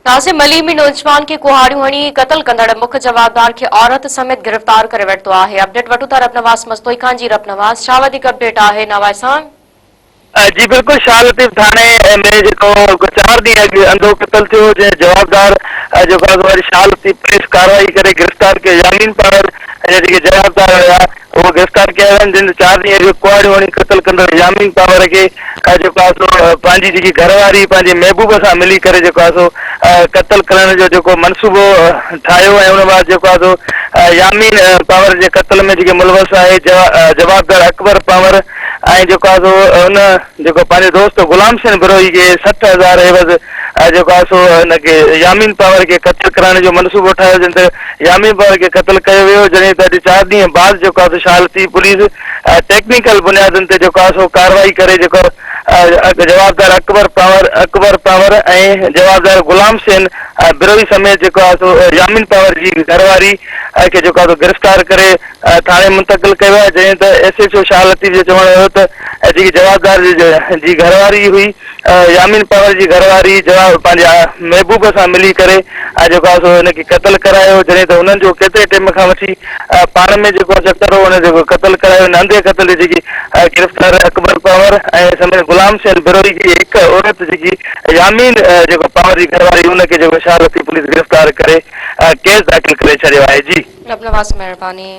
ناظم علي ۾ نوجوان کي ڪهاڙيون هڻي قتل ڪندڙ مک جوابدار کي عورت سميت گرفتار ڪري ورتو آهي. اپڊيٽ وٺون ٿا ربنواز مستوئي کان جي ربنواز ڇا وڌيڪ اپڊيٽ آهي ان حوالي سان. جي بلڪل شاهه لطيف ٿاڻي ۾ جيڪو چار ڏينهن اڳ انڌو قتل ٿيو جنهن جوابدار جيڪو آهي سو وري شاهه لطيف پوليس ڪارروائي ڪري گرفتار ڪيو يامين پاور جا جيڪي جوابدار هيا اهي گرفتار ڪيا ويا آهن جن تي چار ڏينهن اڳ ڪهاڙيون هڻي قتل ڪندڙ يامين پاور کي جيڪو آهي سو پنهنجي جيڪي گهر واري پنهنجي محبوب سان ملي ڪري جيڪو آهي سو قتل ڪرڻ جو جيڪو منصوبو ٺاهيو ۽ ان بعد جيڪو آهي سو يامين پاور جي قتل ۾ جيڪي ملوث آهي جوابدار اڪبر پاور ۽ جيڪو آهي سو ان جيڪو پنهنجي دوست غلام حسين بروهي کي 60,000 عيوض جيڪو آهي سو هن کي يامين پنهور کي قتل ڪرائڻ جو منصوبو ٺاهيو جنهن تي يامين پنهور کي قتل ڪيو ويو جڏهن ته اڄ چار ڏينهن بعد جيڪو آهي سو شاهه لطيف پوليس ٽيڪنيڪل بنيادن تي جيڪو آهي سو ڪارروائي ڪري جيڪو جوابدار اڪبر پنهور اڪبر پنهور ۽ جوابدار غلام حسين بروهي سميت جيڪو آهي سو يامين پنهور جي گهر واري کي جيڪو آهي سو گرفتار ڪري ٿاڻي منتقل ڪيو آهي جڏهن ته S H O Shah Latif جو چوڻ هيو ته جيڪي جوابدار جي گهر واري هئي يامين پنهور جي گهر واري جواب پنهنجي محبوب سان ملي ڪري جيڪو آهي سو هن کي قتل ڪرايو جڏهن ته هنن جو ڪيتري ٽيم کان وٺي پاڻ ۾ جيڪو چڪر هو هن جيڪو قتل ڪرايو هن انڌي قتل جي جيڪي گرفتار اڪبر پنهور ۽ سميت غلام حسين بروهي جي هڪ عورت جيڪي يامين جيڪو پنهور جي گهر واري ان کي جيڪو شاهه لطيف پوليس گرفتار ڪري ڪيس داخل ڪري ڇڏيو آهي جي. رب نواز مهرباني.